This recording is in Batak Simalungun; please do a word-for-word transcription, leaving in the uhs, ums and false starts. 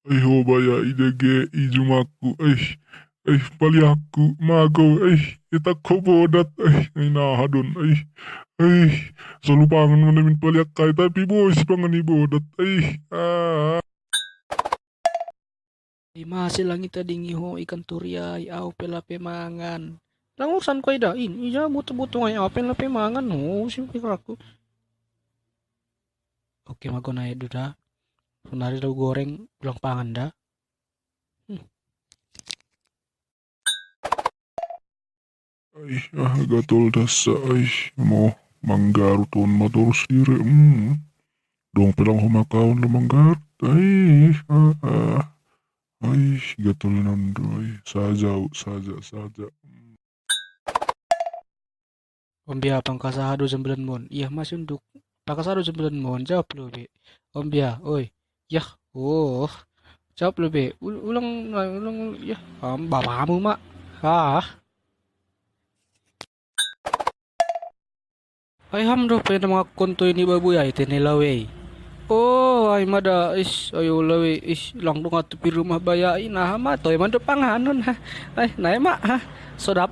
Ai ho baya i dege i jumaku. Ai. Ai paliaku mago. Ai etak ho bodat. Ai ai nahadon. Ai. Ai solupangan manamin paliak kai tapi boy si pangan i bodat. Ai. Ah. Ai masih langit tadi ngiho ikan turiai au pela pemangan. Lang urusan koi da in ija butuh-butuh ngai au pela pemangan ho si pikir aku. Oke mago naik duda. Sunari lau goreng ulang pangan da. Hmm. Ai ah gatol dasa ai. Mo manggaru ton matorus dire. Hmm. Dong pelang ho makaon lo manggaru. Ai ah ah. Ai gatol nando ai. Sajau saja saja. Om bia pangkasa hadu sembilan mon. Iya masih unduk. Pangkasa hadu sembilan mon jawab lo be. Om bia oi. Yah. Oh. Jawab lo be. Ulang ulang yah. Bapamu mak. Ah. Ai ham doh pena mangakon to ini babu ya itene lawei. Oh ai mada is ayo lawei is langdung atu pi rumah bayai nah ma toy mando panganon ha. Ai nae mak ha. Sodap.